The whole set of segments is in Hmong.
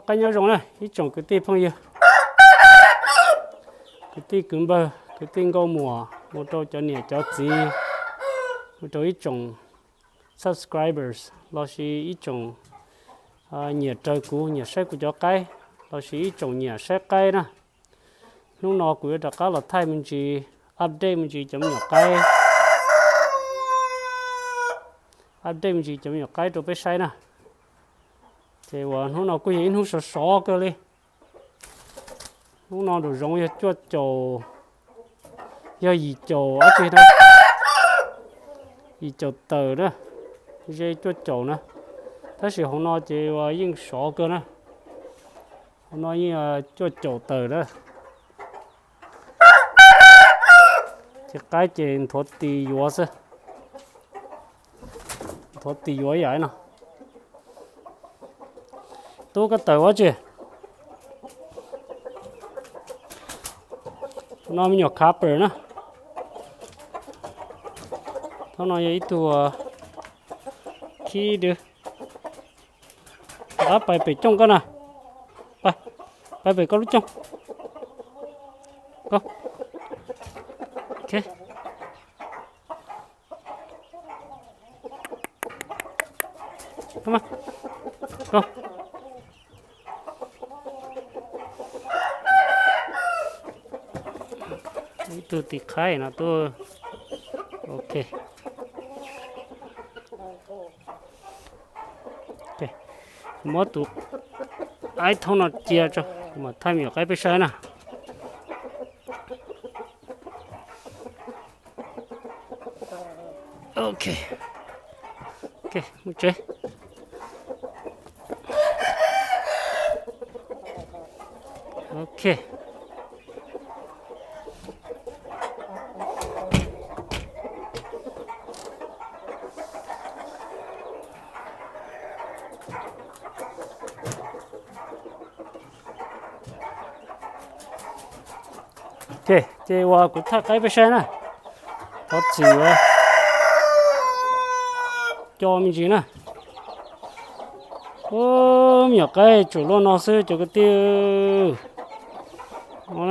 Qab nyob zoo na ib tsoom kwv tij phooj ywg, kwv tij kwv npawg, kwv tij nkauj muam, mus rau cov niam cov txiv, mus rau ib tsoom subscribers lossis ib tsoom nyiam raws kuv, nyiam saib kuv cov qaib, lossis ib tsoom nyiam saib qaib na. Hnub no kuv yuav rov qab los thaij me ntsis, update me ntsis cov me nyuam qaib, update me ntsis cov me nyuam qaib rau peb saib na. Ces uas hnub no kuj yog ib hnub sov sov kawg li. Hnub no nraum zoov yog cuaj caum, yog yim caum dab tsi na, yim caum tawm na, ze cuaj caum na. Tab sis hauv no ces uas yeej sov kawg na, hauv no yeej cuaj caum tawm na. Ces qaib ces nthuav tis yuav xwb, nthuav tis yuav yam no. Tub koj tawm ua tsi? No me nyuam copper na. Thaum no yog ib tug khib dwb. Rov qab pais pem cooj koj na. Pais, pais pem koj lub cooj. Ib tug tis qhaib no tuaj. Ok. Muab tus aib thooj no cia tso, mam thaij me nyuam qaib peb saib na. Ok, mus tsev. Ok. Ok, ces uas kuv thaij qaib peb saib na. Thov txim uas co me ntsis na. Ub, me nyuam qaib tsuas luaj no xwb cov kwv tij. Me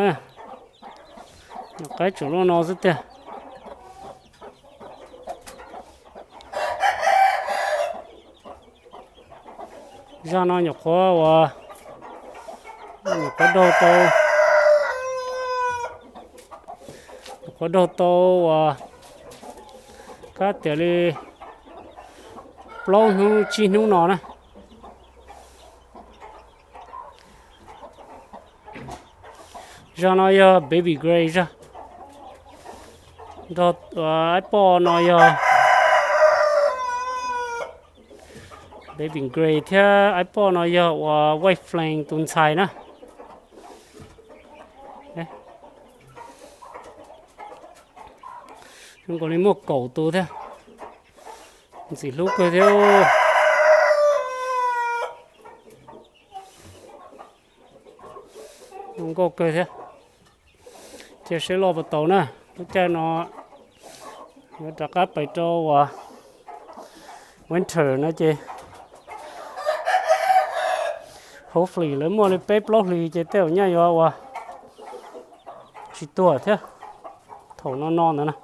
nyuam qaib tsuas luaj no xwb tiag. Zag no nyuam qhuav uas, nyuam qhuav daug tau, nyuam qhuav daug tau uas kab tias li plaub hnub tsib hnub no na. Zag no yog baby gray zag. Aib poj no yog baby gray thiab aib poj no yog uas white flame tus ntxhais na. Zoo nkaus li muaj kaum tus thiab. Ntxim hlub kawg thiab. Zoo nkauj kawg thiab. Cia seb loj puas tau na. Lub caij no yuav rov qab pais rau uas winter no ces hopefully lawv muaj li peb plaub hlis ces tej zaum nyaj yuav uas tsis tuag thiab. Thaum no no ntawd na.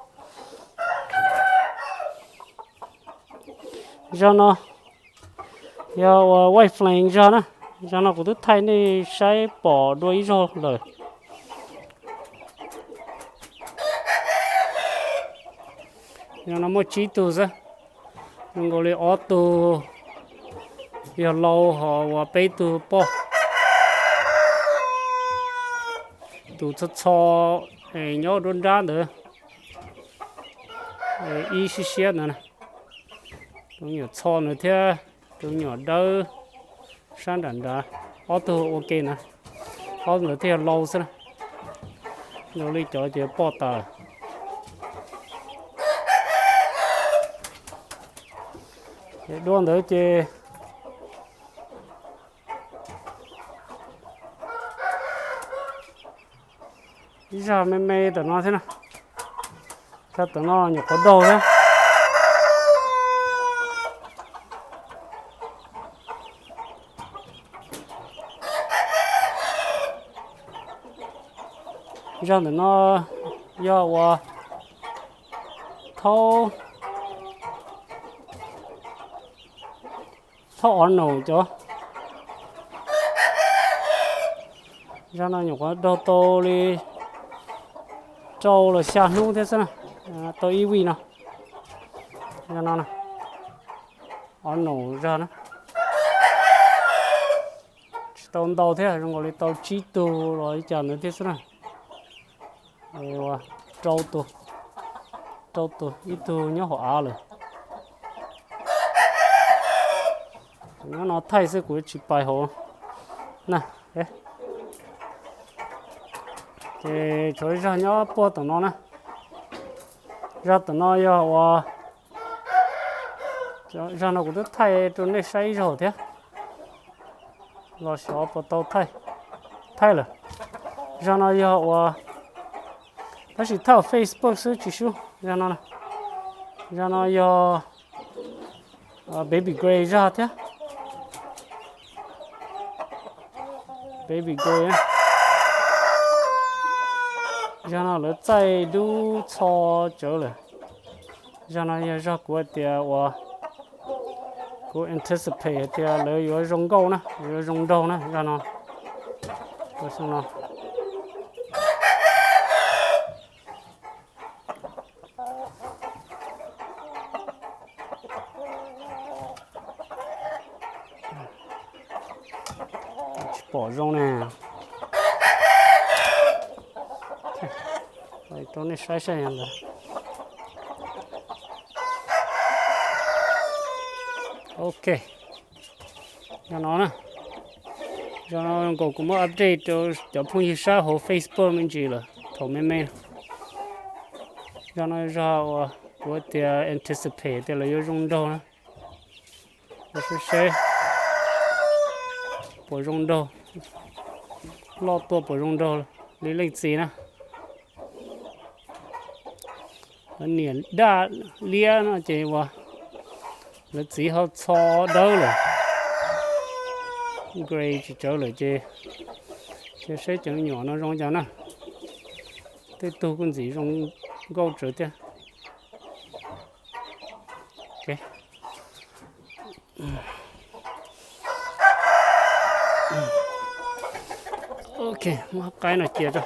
Zag no yog uas white flame zag na. Zag no kuv twb thaij nej saib pom dua ib zaug lawm. Zag no muaj tsib tug xwb. Zoo nkaus li ob tug yog lau ho uas peb tug poj. Tus txho txho nyob duab nrab ntawd, ib siab siab ntawd. Tus nyuam txho ntawd thiab tus nyuam dawb sab nram nrad, ob tug ua ke na, ob ntawd thiaj yog lau xwb na. Zoo li cov ces poj tas. Ces dua ntawd ces ib zag me me tam no thiab na. Thaum tam no nyuam qhuav daug thiab. Zaj ntawm no yog uas thaub, thaub Arnold cov. Zaj no nyuam qhuav daug tau li rau los xya hnub thiab xwb na, tau ib week no. Zaj no, Arnold zaj na, tsis tau ntau thiab, zoo nkaus li tau tsib tug los li cas ntawd thiab xwb na. Rau tus, rau tus, ib tug nyob hauv av lawm. Nyob no thaij xwb, kuv tsis pais hauv na. Ces tshuav zaj nyob puag tom no na. Zaj tom no yog uas, zaj no kuv twb thaij rau nej saib ib zaug thiab, los xyov puas tau thaij, thaij lawm. Zaj no yog uas, tab sis thaij Facebook xwb tsis sub zaj no. Zaj no yog Baby Gray zaj thiab. Baby Gray, zaj no lawv txaij dub txho tsawv lawm. Zaj no yog zaj kuv hais tias uas kuv anticipate hais tias lawv yuav zoo nkauj na, yuav zoo nraug na zaj no. Tsis pom zoo ne. Rau nej saib saib ntawd. Ok, yog no na. Yog no nkaus kuv muab update rau cov phooj ywg sab hauv Facebook me ntsis lawm thaum me me. Yog no zaj uas kuv tias anticipate tias lawv yuav zoo nraug na. Seb puas zoo nraug, loj tuaj puas zoo nraug li leej txiv na. Lawv niam daj liab no ces uas lawv txiv ho txho dawb lawm, gray tsis tsawv lawm ces, ces seb cov me nyuam no zoo cas na. Tej tug kuj ntxim zoo nkauj tsawv thiab. Ok, muab qaib no cia tso.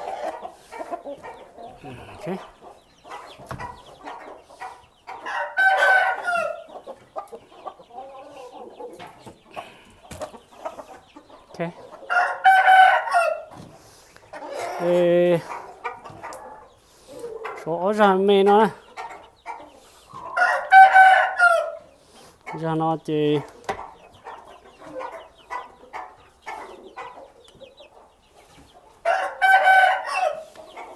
Suav ob zaj me no na. Zaj no ces,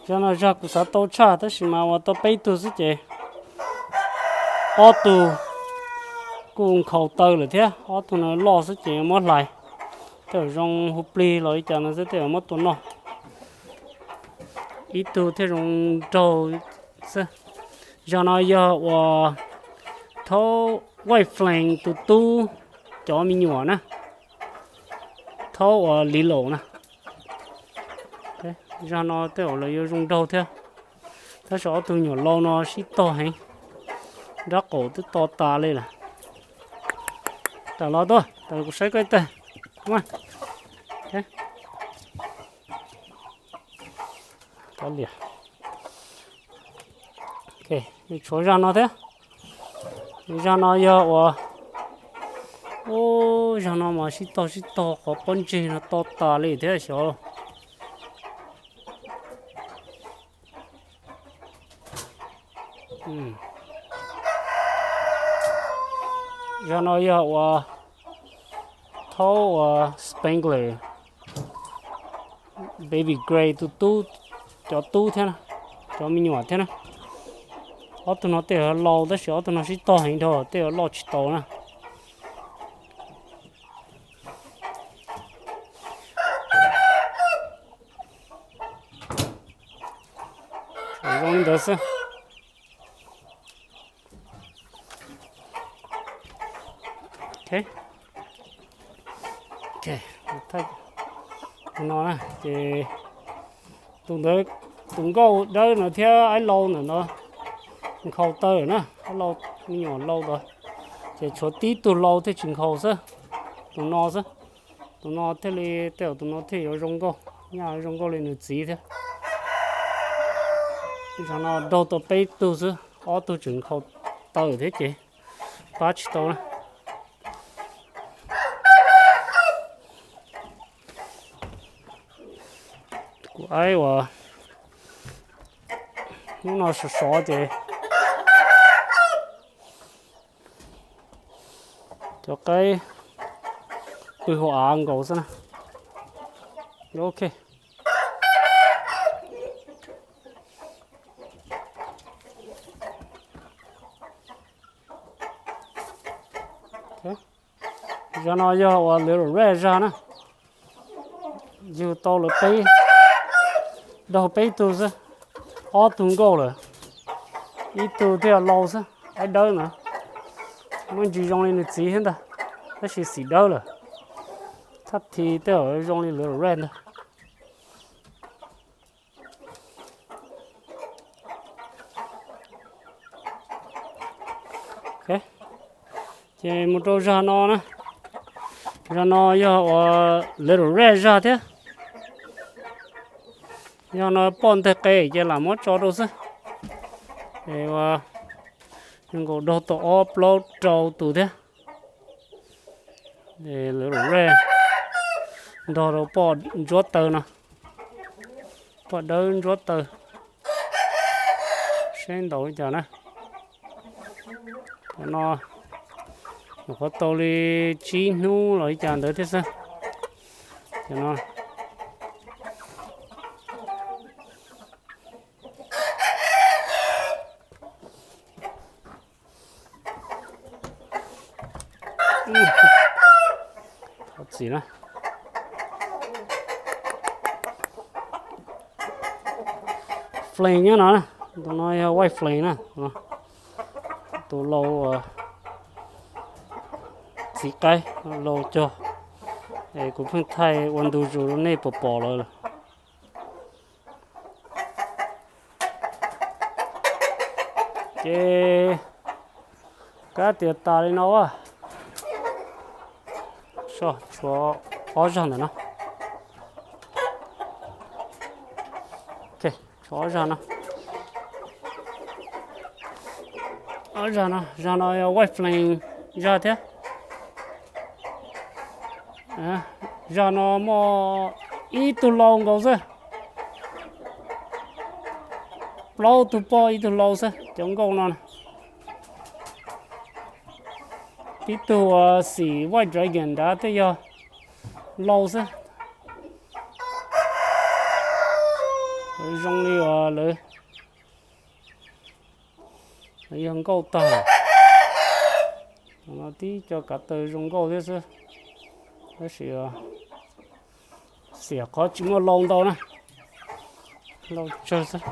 zaj no zaj kuv xav tau tshaj tab sis mas uas tau peb tug xwb ces ob tug kuj nkhaus taw lawm thiab, ob tug no loj xwb ces muab hlais, tej zaum zoo hu plig los li cas no xwb tej zaum muab tua noj. Ib tug thiaj zoo nraug xwb. Zaj no yog uas thaub White Flame tus tub cov me nyuam na, thaub uas Lilo na. Zaj no tej zaum lawv yuav zoo nraug thiab, tab sis ob tug nyuam lau no sib tog heev, nrab qaum twb to tas li lawm. Tawm los tuaj, tawm kuv saib koj tag. Tshuav zaj no thiab. Zaj no yog uas, ub, zaj no mas sib tog sib tog qhov pob ntseg no to tas li thiab xyov. Zaj no yog uas thaub uas Spangler, Baby Gray tus tub, cov tub thiab, cov me nyuam thiab na. Ob tug no tej zaum lau tab sis ob tug no sib tog heev dhau tej zaum loj tsis tau na. Zoo li ntawd xwb. No na ces tus ntawd Tus nkauj dawb no thiab aib lau ntawm no nkhaus taw na, aib lau, me nyuam lau ntawd, ces tshuav tib tug lau thiaj tsis nkhaus xwb, tus no xwb. Tus no thiaj li, tej zaum tus no thiaj yuav zoo nkauj, nyaj zoo nkauj li nws txiv thiab. Zaum no daug tau peb tug xwb, ob tug tseem nkhaus taw thiab ces pab tsis tau na. Kuv aib uas hnub no sov sov ces cov qaib pw hauv av nkaus xwb na. Ok. Zag no yog uas little red zag na. Yug tau lawv peb, daug peb tug xwb, ob tug nkauj lawm, ib tug thiaj lau xwb, aib dawb na. Muaj ntsis zoo li nws txiv thiab ntag, tab sis xim dawb lawm. Thaj thi tej zaum zoo li little red ntag. Ces mus rau zag no na. Zag no yog uas little red zag thiab. Yog no poj nteg qe ces lam muab tso rau xwb. Es ua zoo nkaus daug tau ob plaub rau tus thiab. Little red ntog rau poj ntsuab taw no, poj dawb ntsuab taw. Seb ntaus li cas na. Cov no nyuam qhuav tau li tsib hnub los li cas ntawd thiab xwb. Cov no thov txim na. Flame nyob no, tus no yog white flame na. Tus lau txiv qaib lau cog, es kuv pheej thaij ua ntu zus rau nej puas pom lawm lawm. Ces kab tias tas li no a. Tshuav ob zag ntawm no. Tshuav ob zag no. Ob zag no, zag no yog white flame zag thiab. Zag no muaj ib tug lau nkaus xwb, plaub tug poj ib tug lau xwb cov nkauj no. Tib tug uas xim white dragon nrad twb yog lau xwb. Zoo li uas lawv yog nkauj tag. No tib co kav taw zoo nkauj thiab xwb, tab sis xiam qhov tsis muaj lau ntau na, lau tsawg xwb.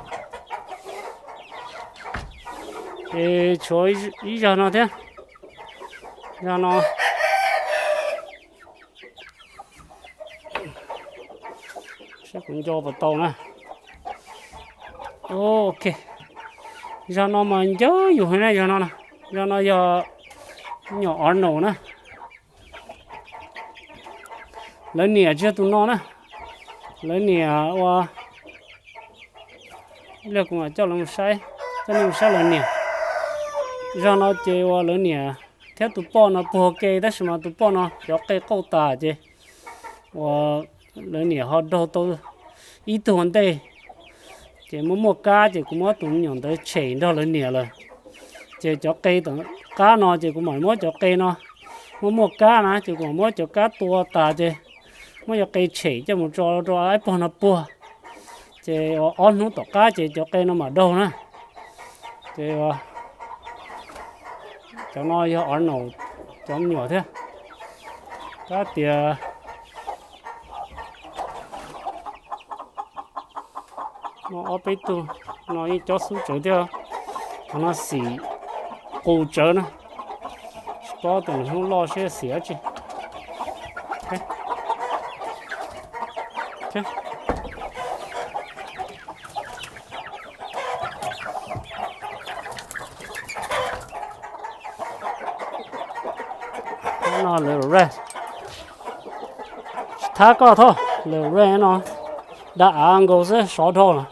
Ces tshuav ib zag no thiab, zag no saib kuv nco puas tau na. Ok, zag no mas ncawg yus heev na, zag no, zag no yog nyuam Arnold na. Lawv niam tsis yog tus no na, lawv niam ua, kuv mam coj lawv mus saib, coj nej mus saib lawv niam. Zag no ces ua lawv niam thiab tus poj no puag ke tab sis mas tus poj no cov qe qauj tas ces ua lawv niam ho daug tau ib tug ua ntej, ces muaj muaj kab ces kuv muab tus me nyuam ntawd tshem nrog lawv niam lawm. Ces cov qe tom qab no ces kuv mam muab cov qe no, muaj muaj kab na ces kuv mam muab cov kab tua tas ces muab cov qe tshem coj mus tso rau ib pog no puag. Ces ob hnub tom qab ces cov qe no mam daug na. Ces cov no yog Arnold cov me nyuam thiab. Kab tias no ob peb tug no yeej cob xub tsawv thiab. Qhov no xim qus tsawv na, tsis paub tus hnub loj seb xim dab tsi. No lawv red, tsis thab koj thaub, lawv red no, dab av nkaus xwb sov dhau lawm.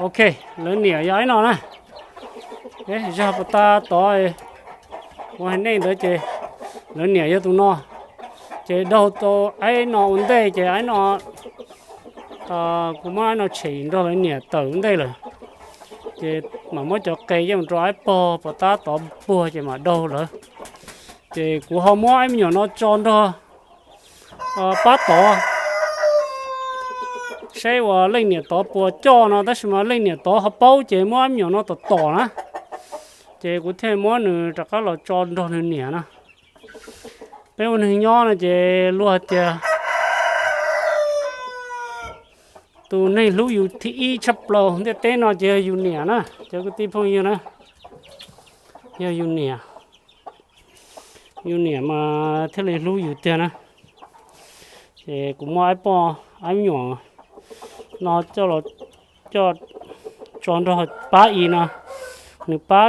Ok, lawv niam yog ib no na. Zag puas tas tod, kuv hais nej ntawd ces lawv niam yog tus no. Ces daug tau aib no ua ntej ces aib no kuv muab aib no tshem nrog lawv niam tawm ua ntej lawm. Ces mam muab cov qe coj mus rau aib pog puas tab tod puag ces mam daug lawv. Ces kuv ho muab aib me nyuam no tso nrog pab tod, saib uas leej niam tod puas coj no, tab sis mas leej niam tod ho paub ces muab aib me nyuam no tom tom na. Ces kuv thiaj muab nws rov qab los tso nrog nws niam na. Peb ua neeg nyob no ces luag tias tus neeg hlub yus thib ib tshaj plaws ntiaj teb no ces yog yus niam na, cov kwv tij phooj ywg na, yog yus niam. Yus niam mas thiaj li hlub yus tiag na. Ces kuv muab aib pog aib me nyuam no coj los, coj tso nrog pab i no, nws pab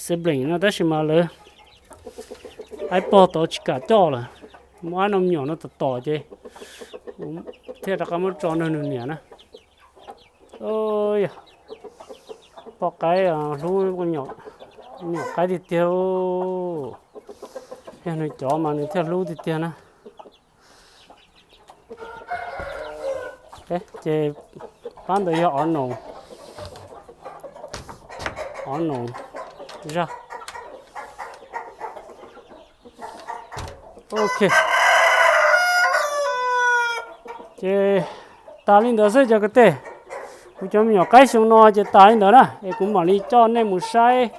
sibling no tab sis mas lawv aib pog tod tsis kam coj lawm, muab aib no me nyuam no tom tom ces thiaj rov qab muab tso nrog nws niam na. Yog poj qaib hlub me nyuam qaib tiag tiag, yog nws cov mas nws thiaj hlub tiag tiag na. Ces pab ntawd yog Arnold, Arnold zaj. Ok, ces tas li ntawd xwb cov kwv tij. Kuv cov me nyuam qaib xyoo no ces tas li ntawd na, es kuv mam li coj nej mus saib.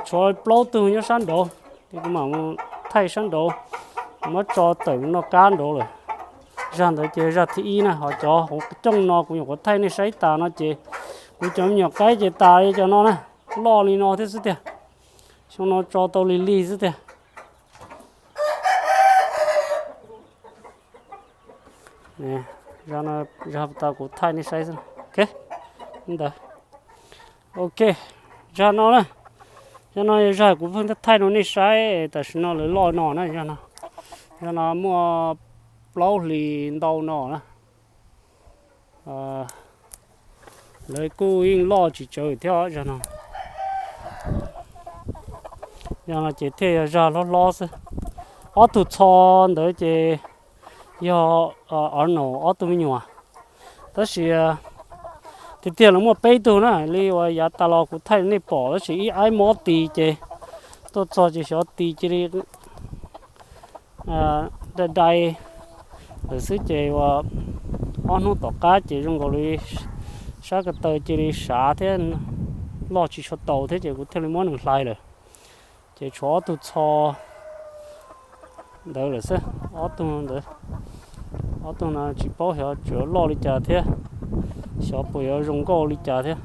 Tshuav plaub tug nyob sab nraud, ces kuv mam mus thaij sab nraud, kuv muab tso tawm noj qab nraud lawm. Zaj ntawd ces zaj thib ib na, ho cov hauv cooj no kuv nyuam qhuav thaij nej saib tas no ces kuv cov me nyuam qaib ces tas li cov no na, loj li no thiab xwb tiag. Xyoo no tso tau lig lig xwb tiag. Zaj no, zaj tas kuv thaij nej saib xwb. Ok, ntawd. Ok, zaj no na, zaj no yog zaj kuv pheej thaij rau nej saib, tam sim no lawv loj no na, zaj no, zaj no muaj plaub hlis ntau no na. Lawv kuj yeej loj tsis tsawg thiab zaj no. Zaj no ces thiaj yog zaj hlob hlob xwb. Ob tug txho ntawd ces yog Arnold ob tug me nyuam, tab sis tiag tiag lawv muaj peb tug na, li uas yav tas los kuv thaij nej pom, tab sis ib aib mob tis ces tuaj txog ces xyov tis cia li dai dai lawm xwb ces ua ob hnub tom qab ces zoo nkaus li sab ko taw cia li sav thiab loj tsis tshua tau thiab ces kuv thiaj li muab nws hlais lawm. Ces tshuav ob tug txho ntawd lawm xwb, ob tug ntawd, ob tug no tsis paub xyov tseem loj li cas thiab, xyov puas yuav zoo nkauj li cas thiab.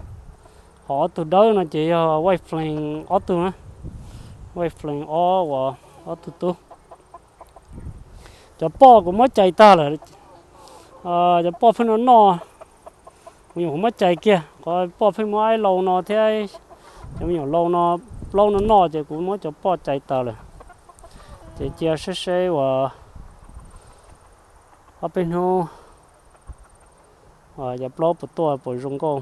Ho ob tug dawb no ces yog White Flame ob tug na, White Flame ob uas ob tug tub. Cov poj kuv muab cais tag lawm, cov poj pheej noj noj, kuv nyuam qhuav muab cais kiag, qhov poj pheej muab aib lau no thiab, cov me nyuam lau no, plaub no noj ces kuv muab cov poj cais tas lawm. Ces cia saib saib uas ob peb hnub cov plaub puas tuaj puas zoo nkauj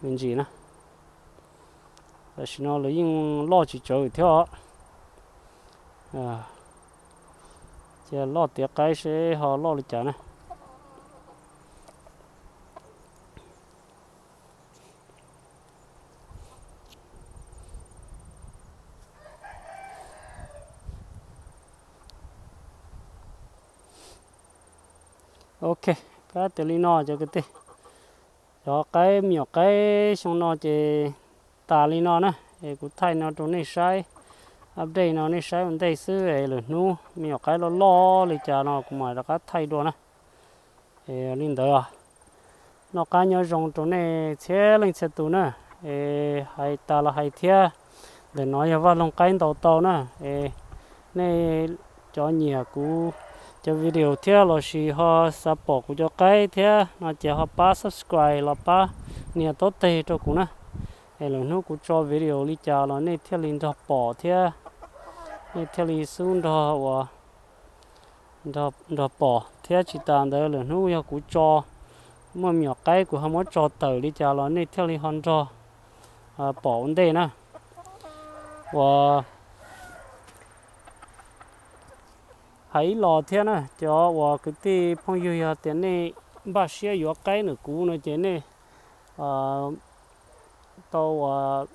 me ntsis na. Tam sim no lawv yeej loj tsis tsawg thiab os. Cia loj tiav qaib seb ho loj li cas na. Ok, kab tias li no cov kwv tij. Cov qaib me nyuam qaib xyoo no ces tas li no na, es kuv thaij no rau nej saib, update no nej saib ua ntej xwb es lwm hnub me nyuam qaib loj loj li cas no kuv mam rov qab thaij dua na. Es li ntawd, noj qab nyob zoo rau nej txhia leej txhia tus na. Es hais tas los hais thiab, ntawm no yog vaj loog qaib ntaus tau na. Es nej cov nyiam kuv cov video thiab lossis ho xav pom kuv cov qaib thiab no ces ho pab subscribe los pab nias taub teg rau kuv na. Es lwm hnub kuv tso video li cas los nej thiaj li nrog pom thiab. nej thiaj li xub nrog ua, nrog pom thiab. Tsis tas ntawd lwm hnub yog kuv tso muaj me nyuam qaib kuv ho muab tso tawm li cas los nej thiaj li ho nrog pom ua ntej na. Uas hais ib los thiab na, cov uas kwv tij phooj ywg yog tias nej npaj siab yuav qaib ntawm kuv no ces nej tau uas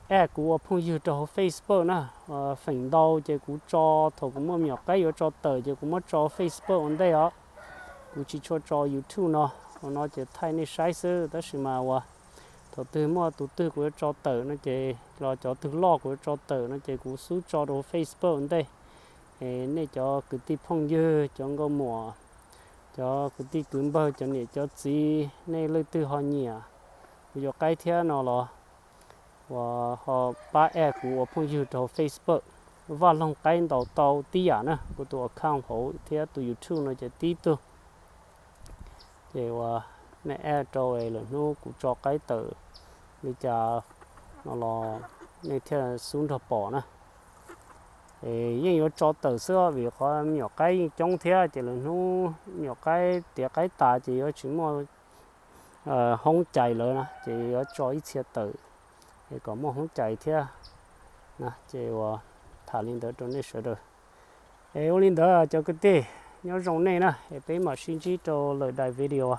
add kuv ua phooj ywg rau hauv Facebook na. Feem ntau ces kuv tso, thaum kuv muaj me nyuam qaib yuav tso tawm ces kuv muab tso Facebook ua ntej os. Kuv tsis tshua tso YouTube no, ua no ces thaij nej saib xwb. Tab sis mas uas thaum twg muaj tus twg kuv yuav tso tawm no ces, los cov twg loj kuv yuav tso tawm no ces kuv xub tso rau Facebook ua ntej. Nej cov kwv tij phooj ywg, cov nkauj muam, cov kwv tij kwv npawg, cov niam cov txiv, nej leej twg ho nyiam kuv cov qaib thiab no los uas ho pab add kuv ua phooj ywg rau hauv Facebook. Vaj Loog Qaib Ntaus Tau tib yam na, kuv tus account hauv thiab tus YouTube no ces tib tug. Ces uas nej add rau lwm hnub kuv tso qaib tawm li cas no los nej thiaj xub nrog pom na. Yeej yuav tso tawm xwb vim qhov me nyuam qaib yeej coob thiab ces lwm hnub me nyuam qaib tiav qaib tas ces yuav tsis muaj hoob cais lawm na, ces yuav tso ib txhia tawm es kom muaj hoob cais thiab na. Ces uas tham li ntawd rau nej sawv daws. Es ua li ntawd cov kwv tij, nyob zoo nej na, es peb mam sib ntsib rau lwm daim video.